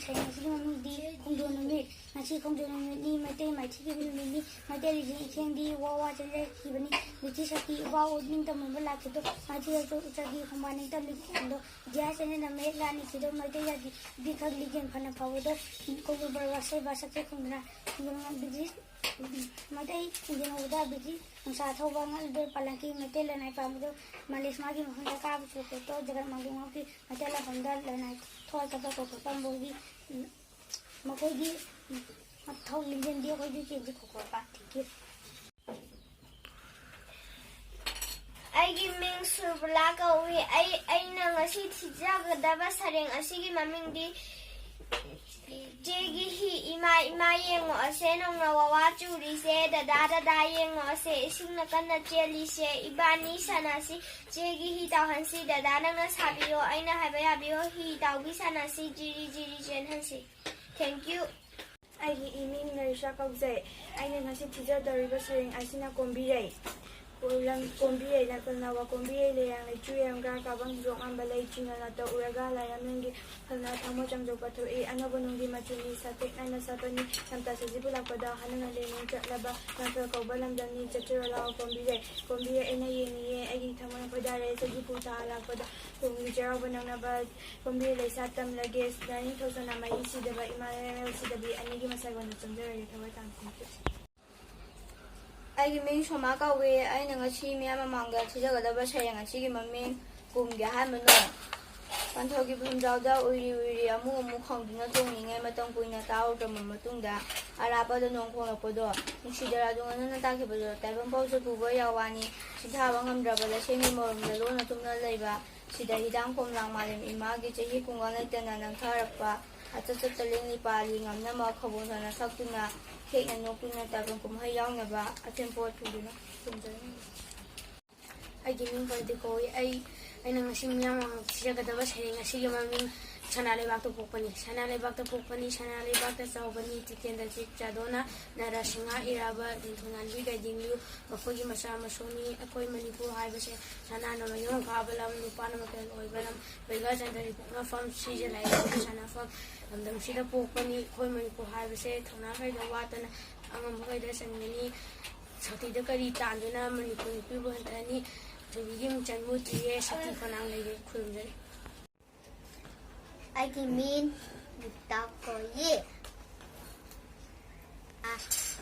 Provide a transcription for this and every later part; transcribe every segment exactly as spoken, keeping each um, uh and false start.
ꯁꯩꯔꯦꯡ ꯑꯁꯤꯒꯤ ꯃꯃꯤꯡꯗꯤ ꯈꯣꯡꯖꯣꯝ ꯅꯨꯃꯤꯠ꯫ ꯉꯁꯤ ꯈꯣꯡꯖꯣꯝ ꯅꯨꯃꯤꯠꯅꯤ, ꯃꯩꯇꯩ ꯃꯥꯏꯊꯤꯈꯤꯕ ꯅꯨꯃꯤꯠꯅꯤ꯫ ꯃꯩꯇꯩ ꯂꯤꯛꯆꯦꯜ ꯏꯊꯦꯡꯗꯤ ꯋꯥ ꯋꯥ ꯆꯦꯟꯖꯈꯤꯕꯅꯤ꯫ ꯕ꯭ꯔꯤꯇꯤꯁ ꯁꯛꯇꯤ ꯏꯄꯥ ꯅꯤꯡꯇꯝꯅꯕ ꯂꯥꯛꯈꯤꯕꯗꯣ ꯃꯥꯏꯊꯤꯔꯛꯇ ꯎꯠꯆꯈꯤ꯫ ꯈꯣꯡꯕꯥꯟ ꯅꯤꯡꯇꯝꯂꯤꯕ ꯃꯇꯝꯗꯣ ꯏꯇꯤꯍꯥꯁ ꯆꯦꯟꯗꯨꯅ ꯃꯌꯦꯛ ꯂꯥꯅꯈꯤꯕꯗꯣ ꯃꯩꯇꯩ ꯖꯥꯇꯤ ꯕꯤꯈꯛ ꯂꯤꯒꯦꯟ ꯐꯅ ꯐꯕꯗꯣ ꯀꯣꯂꯨꯕꯔ ꯋꯥꯁꯦꯕ ꯁꯛꯆꯦ ꯈꯨꯝꯗꯨꯅ ꯕ꯭ꯔꯤꯇꯤꯁ ꯃꯩꯇꯩ ꯌꯦꯡꯍꯧꯕꯗ ꯕ꯭ꯔꯤꯇꯤꯁ ꯅꯨꯡꯁꯥ ꯊꯧꯕ ꯉꯛꯂꯤꯗꯣ ꯄꯥꯜꯂꯛꯈꯤ꯫ ꯃꯩꯇꯩ ꯂꯅꯥꯏ ꯄꯥꯝꯕꯗꯣ ꯃꯥꯂꯦꯁꯃꯥꯒꯤ ꯃꯐꯝꯗ ꯀꯥꯕ ꯆꯣꯀꯣꯠꯇꯣ ꯖꯒꯠ ꯃꯥꯡꯒꯣꯜ ꯉꯥꯛꯄꯤ꯫ ꯃꯩꯇꯩ ꯂꯥꯟꯐꯝꯗ ꯂꯅꯥꯏ ꯊꯋꯥꯏ ꯀꯠꯄ ꯀꯣꯀꯣ ꯄꯥꯝꯕꯒꯤ ꯃꯈꯣꯏꯒꯤ ꯃꯊꯧ ꯂꯤꯡꯖꯦꯜꯗꯤ ꯑꯩꯈꯣꯏꯗꯤ ꯆꯦꯟꯁꯤ ꯈꯣꯀꯣ ꯄꯥ꯫ Thank you꯫ ꯑꯩꯒꯤ ꯃꯤꯡ ꯁꯨꯔꯕꯂꯥ ꯀꯧꯏ꯫ ꯑꯩ, ꯑꯩꯅ ꯉꯁꯤ ꯊꯤꯖꯒꯗꯕ ꯁꯩꯔꯦꯡ ꯑꯁꯤꯒꯤ ꯃꯃꯤꯡꯗꯤ ꯆꯦꯒꯤ ꯍꯤ ꯏꯃꯥ ꯏꯃꯥ ꯌꯦꯡꯉꯣ ꯑꯁꯦ ꯅꯣꯡꯅ ꯋꯥꯋꯥ ꯆꯨꯔꯤꯁꯦ ꯗꯗꯥ ꯗꯗꯥ ꯌꯦꯡꯉꯣ ꯑꯁꯦ ꯏꯁꯤꯡꯅ ꯀꯟꯅ ꯆꯦꯜꯂꯤꯁꯦ ꯏꯕꯥꯅꯤ ꯁꯥꯟꯅꯁꯤ ꯆꯦꯒꯤ ꯍꯤ ꯇꯥꯎꯍꯟꯁꯤ ꯗꯗꯥ ꯅꯪꯅ ꯁꯥꯕꯤꯌꯣ ꯑꯩꯅ ꯍꯥꯏꯕ ꯌꯥꯕꯤꯌꯣ ꯍꯤ ꯇꯥꯎꯕꯤ ꯁꯥꯟꯅꯁꯤ ꯖꯤꯔꯤ ꯖꯤꯔꯤ ꯆꯦꯟꯍꯟꯁꯤ꯫ Thank you꯫ ꯑꯩꯒꯤ ꯏꯃꯤꯡ ꯅꯔꯤꯁꯥ ꯀꯧꯖꯩ꯫ ꯑꯩꯅ ꯉꯁꯤ ꯊꯤꯖꯗꯧꯔꯤꯕ ꯁꯩꯔꯦꯡ ꯑꯁꯤꯅ ꯀꯣꯝꯕꯤꯔꯩ꯫ ꯀꯣꯂꯝ ꯀꯣꯝꯕꯤꯔꯩ ꯂꯥꯟꯐꯝꯅ ꯋꯥ ꯀꯣꯝꯕꯤꯔꯩ ꯂꯩꯔꯥꯡ ꯂꯩꯆꯨ ꯌꯥꯝꯒ꯭ꯔꯥ ꯀꯥꯕꯪ ꯍꯤꯒꯣꯛ ꯃꯥꯟꯕ ꯂꯩ ꯆꯤꯡꯅ ꯂꯥꯠꯇ ꯎꯔꯒ ꯂꯥꯏꯔꯝꯂꯦꯟꯒꯤ ꯐꯝꯅ ꯊꯃꯣꯏ ꯆꯥꯝꯖꯣꯛꯄ ꯊꯣꯛꯏ꯫ ꯑꯅꯧꯕ ꯅꯣꯡꯒꯤ ꯃꯆꯨꯅꯤ ꯁꯥꯇꯦꯛ ꯅꯥꯏꯅ ꯁꯥꯠꯄꯅꯤ꯫ ꯂꯝꯇꯥ ꯁꯖꯤꯕꯨ ꯂꯥꯛꯄꯗ ꯍꯥꯟꯅꯅ ꯂꯦꯡꯂꯦꯡ ꯆꯠꯂꯕ ꯂꯥꯟꯐꯝ ꯀꯧꯕ ꯂꯝꯗꯝꯅꯤ꯫ ꯆꯠꯆꯔꯣ ꯂꯥꯛꯑꯣ ꯀꯣꯝꯕꯤꯔꯩ꯫ ꯀꯣꯝꯕꯤꯔꯩ ꯑꯩꯅ ꯌꯦꯡꯅꯤꯡꯉꯦ ꯑꯩꯒꯤ ꯊꯃꯣꯏꯅ ꯈꯣꯏꯗꯥꯔꯦ꯫ ꯁꯖꯤꯕꯨ ꯊꯥ ꯂꯥꯛꯄꯗ ꯀꯨꯝꯒꯤ ꯆꯩꯔꯥꯎꯕ ꯅꯪꯅꯕ ꯀꯣꯝꯕꯤꯔꯩ ꯂꯩꯁꯥꯠ ꯇꯝꯂꯒꯦ꯫ ꯂꯥꯏꯅꯤꯡꯊꯧ ꯁꯅꯥꯃꯍꯤ ꯁꯤꯗꯕ ꯏꯃꯥ ꯂꯩꯔꯦꯝꯕꯤ ꯁꯤꯗꯕꯤ ꯑꯅꯤꯒꯤ ꯃꯁꯛ ꯑꯣꯏꯅ ꯆꯪꯖꯔꯒꯦ꯫ ꯊꯋꯥꯏ ꯇꯥꯅ ꯊꯦꯡꯀ꯭ꯌꯨ꯫ ꯑꯩꯒꯤ ꯃꯤꯡ ꯁꯣꯃꯥ ꯀꯧꯏ꯫ ꯑꯩꯅ ꯉꯁꯤ ꯃꯤꯌꯥꯝ ꯃꯃꯥꯡꯗ ꯊꯤꯖꯒꯗꯕ ꯁꯩꯔꯦꯡ ꯑꯁꯤꯒꯤ ꯃꯃꯤꯡ ꯀꯨꯝꯒꯤ ꯑꯍꯥꯟꯕ ꯅꯣꯡ꯫ ꯄꯟꯊꯧꯒꯤ ꯐꯝꯖꯥꯎꯗ ꯎꯏꯔꯤ ꯎꯏꯔꯤ ꯑꯃꯨꯛ ꯑꯃꯨꯛ ꯈꯣꯡꯗꯨꯅ ꯇꯣꯡꯂꯤꯉꯩ ꯃꯇꯝ ꯀꯨꯏꯅ ꯇꯥꯍꯧꯗ꯭ꯔꯕ ꯃꯇꯨꯡꯗ ꯑꯔꯥꯞꯄꯗ ꯅꯣꯡ ꯈꯣꯡꯂꯛꯄꯗꯣ ꯅꯨꯡꯁꯤꯗꯔꯥ ꯑꯗꯨ ꯉꯟꯅ ꯇꯥꯈꯤꯕꯗꯣ ꯇꯥꯏꯕꯪ ꯄꯥꯎꯁꯦ ꯄꯨꯕ ꯌꯥꯋꯥꯅꯤ꯫ ꯁꯤꯊꯥꯕ ꯉꯝꯗ꯭ꯔꯕ ꯂꯩꯁꯦꯝꯒꯤ ꯃꯔꯨꯝꯗ ꯂꯣꯟꯅ ꯇꯨꯝꯅ ꯂꯩꯕ ꯁꯤꯗ ꯍꯤꯗꯥꯡ ꯈꯣꯝꯂꯥꯡ ꯃꯥꯂꯦꯝ ꯏꯃꯥꯒꯤ ꯆꯍꯤ ꯀꯨꯡꯒ ꯂꯩꯇꯅ ꯅꯝꯊꯔꯛꯄ ꯑꯆꯠ ꯆꯠꯇ ꯂꯦꯡꯂꯤ ꯄꯥꯜꯂꯤ ꯉꯝꯅꯃꯛ ꯈꯧꯕꯣꯝ ꯁꯥꯅ ꯁꯛꯇꯨꯅ ꯈꯦꯛꯅ ꯅꯣꯛꯇꯨꯅ ꯇꯥꯏꯕꯪ ꯀꯨꯝꯍꯩ ꯌꯥꯎꯅꯕ ꯑꯊꯦꯟ ꯄꯣꯠ ꯊꯨꯡꯗꯨꯅ ꯈꯨꯔꯨꯝꯖꯔꯤ꯫ ꯑꯩꯒꯤ ꯃꯤꯡ ꯄ꯭ꯔꯗꯤꯞ ꯀꯧꯏ꯫ ꯑꯩ, ꯑꯩꯅ ꯉꯁꯤ ꯃꯤꯌꯥꯝ ꯃꯃꯥꯡꯗ ꯊꯤꯖꯒꯗꯕ ꯁꯩꯔꯦꯡ ꯑꯁꯤꯒꯤ ꯃꯃꯤꯡ ꯁꯅꯥ ꯂꯩꯕꯥꯛꯇ ꯄꯣꯛꯄꯅꯤ꯫ ꯁꯅꯥ ꯂꯩꯕꯥꯛꯇ ꯄꯣꯛꯄꯅꯤ, ꯁꯅꯥ ꯂꯩꯕꯥꯛꯇ ꯆꯥꯎꯕꯅꯤ, ꯇꯤꯀꯦꯟꯗ꯭ꯔꯖꯤꯠ ꯆꯥꯗꯣꯅ, ꯅꯔꯁꯤꯡꯍ ꯏꯔꯥꯕ, ꯅꯤꯡꯊꯧꯉꯥꯟꯕꯤ ꯒꯥꯏꯗꯤꯡꯂꯤꯌꯨ, ꯃꯈꯣꯏꯒꯤ ꯃꯆꯥ ꯃꯁꯨꯅꯤ꯫ ꯑꯩꯈꯣꯏ ꯃꯅꯤꯄꯨꯔ ꯍꯥꯏꯕꯁꯦ ꯁꯅꯥꯅ ꯃꯌꯨꯝ ꯀꯥꯕ ꯂꯝ, ꯂꯨꯄꯥꯅ ꯃꯄꯦꯜ ꯑꯣꯏꯕ ꯂꯝ, ꯕꯩꯒꯥꯆꯟꯗ꯭ꯔꯒꯤ ꯄꯣꯛꯅꯐꯝ, ꯁꯤꯖ ꯂꯥꯏꯔꯦꯝꯕꯤ ꯁꯥꯟꯅꯐꯝ, ꯂꯝꯗꯝꯁꯤꯗ ꯄꯣꯛꯄꯅꯤ꯫ ꯑꯩꯈꯣꯏ ꯃꯅꯤꯄꯨꯔ ꯍꯥꯏꯕꯁꯦ ꯊꯧꯅꯥ ꯀꯩꯗ ꯋꯥꯠꯇꯅ ꯑꯉꯝꯕ ꯀꯩꯗ ꯆꯟꯒꯅꯤ꯫ ꯁꯛꯇꯤꯗ ꯀꯔꯤ ꯇꯥꯟꯗꯨꯅ ꯃꯅꯤꯄꯨꯔ ꯅꯨꯄꯤꯕꯨ ꯍꯟꯊꯍꯟꯅꯤ? ꯄ꯭ꯔꯤꯊꯤꯕꯤꯒꯤ ꯃꯤꯡꯆꯟꯕꯨ ꯊꯤꯌꯦ꯫ ꯁꯛꯇꯤ ꯐꯅꯥꯝ ꯂꯩꯔꯦ꯫ ꯈꯨꯔꯨꯝꯖꯔꯤ꯫ ꯑꯩꯒꯤ ꯃꯤꯡ ꯒꯤꯇꯥ ꯀꯧꯏ꯫ ꯑ,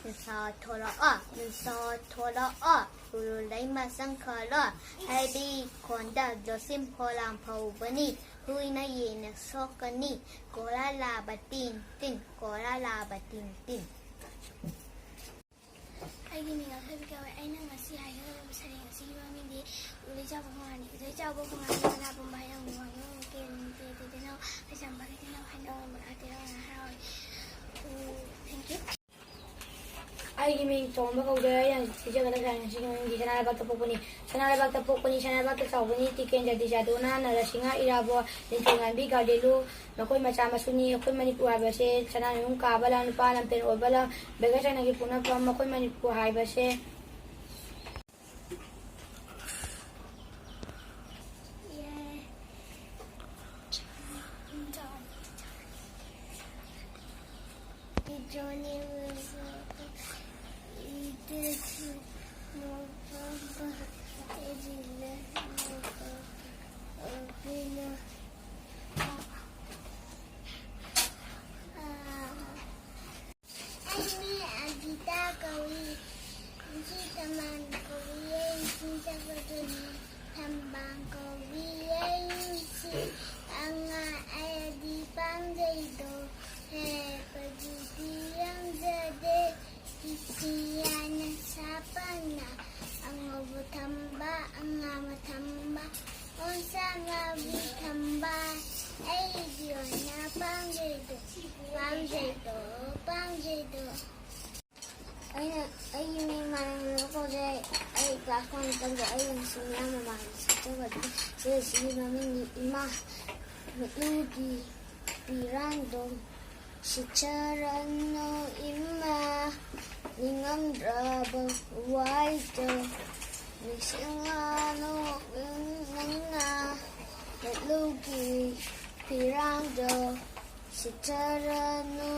ꯅꯨꯡꯁꯥ ꯊꯣꯛꯂꯛꯑꯣ, ꯅꯨꯡꯁꯥ ꯊꯣꯛꯂꯛꯑꯣ, ꯎꯔꯨꯝ ꯂꯩꯃ ꯆꯪꯈ꯭ꯔꯣ꯫ ꯑꯩꯗꯤ ꯈꯣꯟꯗ ꯖꯣꯁꯤꯝ ꯄꯣꯂꯥꯡ ꯐꯥꯎꯕꯅꯤ꯫ ꯍꯨꯏꯅ ꯌꯦꯟꯅ ꯁꯣꯛꯀꯅꯤ꯫ ꯀꯣꯔꯥ ꯂꯥꯕ ꯇꯤꯟ ꯇꯤꯟ, ꯀꯣꯔꯥ ꯂꯥꯕ ꯇꯤꯟ ꯇꯤꯟ꯫ ꯑꯩꯒꯤ ꯃꯤꯡ ꯑꯊꯣꯏꯕꯤ ꯀꯧꯋꯦ꯫ ꯑꯩꯅ ꯉꯁꯤ ꯍꯥꯏꯒꯗꯧꯔꯤꯕ ꯁꯩꯔꯦꯡ ꯑꯁꯤꯒꯤ ꯃꯃꯤꯡꯗꯤ ꯎꯗꯩ ꯆꯥꯎꯕ ꯈꯣꯡꯉꯥꯅꯤ꯫ ꯎꯗꯩ ꯆꯥꯎꯕ ꯈꯣꯡꯉꯥꯅꯤ ꯃꯅꯥ ꯄꯨꯝꯕ ꯍꯩꯅꯧ ꯃꯃꯥꯡ ꯀꯦꯜꯂꯤ ꯀꯦꯜꯂꯤ ꯇꯦꯅꯧ ꯀꯩꯁꯥꯝꯄꯥꯠꯀꯤ ꯇꯦꯅꯧ ꯍꯩꯅꯧ ꯃꯅꯥ ꯇꯦꯅꯧ ꯍꯔꯥꯎꯏ꯫ ꯎꯝ, thank you꯫ ꯑꯩꯒꯤ ꯃꯤꯡ ꯇꯣꯝꯕ ꯀꯧꯖꯩ꯫ ꯑꯩꯅ ꯄꯤꯖꯒꯗꯕ ꯁꯩꯔꯦꯡ ꯑꯁꯤꯒꯤ ꯃꯃꯤꯡꯗꯤ ꯁꯅꯥ ꯂꯩꯕꯥꯛꯇ ꯄꯣꯛꯄꯅꯤ꯫ ꯁꯅꯥ ꯂꯩꯕꯥꯛꯇ ꯄꯣꯛꯄꯅꯤ, ꯁꯅꯥ ꯂꯩꯕꯥꯛꯇ ꯆꯥꯎꯕꯅꯤ꯫ ꯇꯤꯀꯦꯟꯗ꯭ꯔ, ꯗꯤꯖꯥꯗꯣꯅ, ꯅꯔꯁꯤꯡꯍ, ꯏꯔꯥꯕꯣꯠ, ꯅꯤꯡꯊꯧꯉꯥꯏꯕꯤ, ꯒꯥꯗꯦꯂꯨ, ꯃꯈꯣꯏ ꯃꯆꯥ ꯃꯁꯨꯅꯤ꯫ ꯑꯩꯈꯣꯏ ꯃꯅꯤꯄꯨꯔ ꯍꯥꯏꯕꯁꯦ ꯁꯅꯥꯅ ꯌꯨꯝ ꯀꯥꯕ ꯂꯝ, ꯂꯨꯄꯥ ꯂꯝꯐꯦꯜ ꯑꯣꯏꯕ ꯂꯝ, ꯕꯦꯒꯔ ꯆꯠꯅꯒꯤ ꯄꯣꯛꯅꯐꯝ꯫ ꯃꯈꯣꯏ ꯃꯅꯤꯄꯨꯔ ꯍꯥꯏꯕꯁꯦ ꯑꯩ ꯃꯤꯡ ꯑꯖꯤꯇꯥ ꯀꯧꯏ꯫ ꯏꯆꯦ ꯇꯃꯥꯟ ꯀꯧꯏ꯫ ꯑꯩ ꯏꯆꯦ ꯆꯠꯄꯗꯨꯅꯤ꯫ ꯊꯝꯕꯥꯜ ꯀꯧꯏ꯫ ꯑꯩ ꯏꯆꯦ ꯑꯉꯥꯡ ꯑꯩꯗꯤ ꯄꯥꯝꯖꯩꯗꯣ꯫ ꯍꯦ ꯄ꯭ꯔꯀꯤꯇꯤ ꯌꯥꯝꯖꯗꯦ꯫ ꯏꯆꯦ ꯌꯥꯅ ꯁꯥꯄꯥꯅ ꯑꯉꯧꯕ ꯊꯝꯕ, ꯑꯉꯥꯡꯕ ꯊꯝꯕ, ꯑꯣꯟꯁꯥ ꯉꯥꯎꯕꯤ ꯊꯝꯕ꯫ ꯑꯩꯒꯤ ꯑꯣꯏꯅ ꯄꯥꯝꯖꯩꯗꯣ, ꯄꯥꯝꯖꯩꯗꯣ, ꯄꯥꯝꯖꯩꯗꯣ꯫ ꯑꯩꯅ, ꯑꯩꯒꯤ ꯃꯤꯡ ꯃꯥꯂꯦꯝꯉꯥꯟꯕ ꯀꯧꯖꯩ꯫ ꯑꯩ class one ꯇꯝꯖꯩ꯫ ꯑꯩ ꯉꯁꯤ ꯃꯤꯌꯥꯝ ꯃꯃꯥꯡꯗ ꯁꯛꯆꯒꯗꯕ ꯏꯁꯩ ꯑꯁꯤꯒꯤ ꯃꯃꯤꯡꯗꯤ ꯏꯃꯥ ꯃꯤꯠꯂꯨꯒꯤ ꯄꯤꯔꯥꯡꯗꯣ꯫ ꯁꯤꯠꯆꯔꯅꯨ ꯏꯃꯥ ꯅꯤꯡꯉꯝꯗ꯭ꯔꯕ ꯋꯥꯏꯗꯣ, ꯅꯤꯡꯁꯤꯡꯉꯅꯨ ꯅꯪꯅ ꯃꯤꯠꯂꯨꯒꯤ ꯄꯤꯔꯥꯡꯗꯣ꯫ ꯁꯤꯊꯔꯅꯨ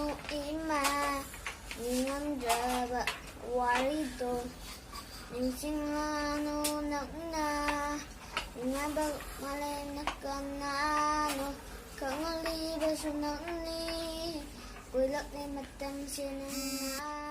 ꯏꯃꯥ, ꯅꯤꯡꯉꯝꯗ꯭ꯔꯕ ꯋꯥꯔꯤꯗꯣ ꯅꯤꯡꯁꯤꯡꯂꯅꯨ ꯅꯛꯅ꯫ ꯅꯤꯡꯉꯝꯕ ꯃꯥꯂꯦꯝꯅ ꯀꯅꯥꯅꯣ? ꯈꯪꯂꯤꯕꯁꯨ ꯅꯛꯅꯤ꯫ ꯀꯨꯏꯔꯛꯂꯦ ꯃꯇꯝꯁꯦ ꯅꯪꯅ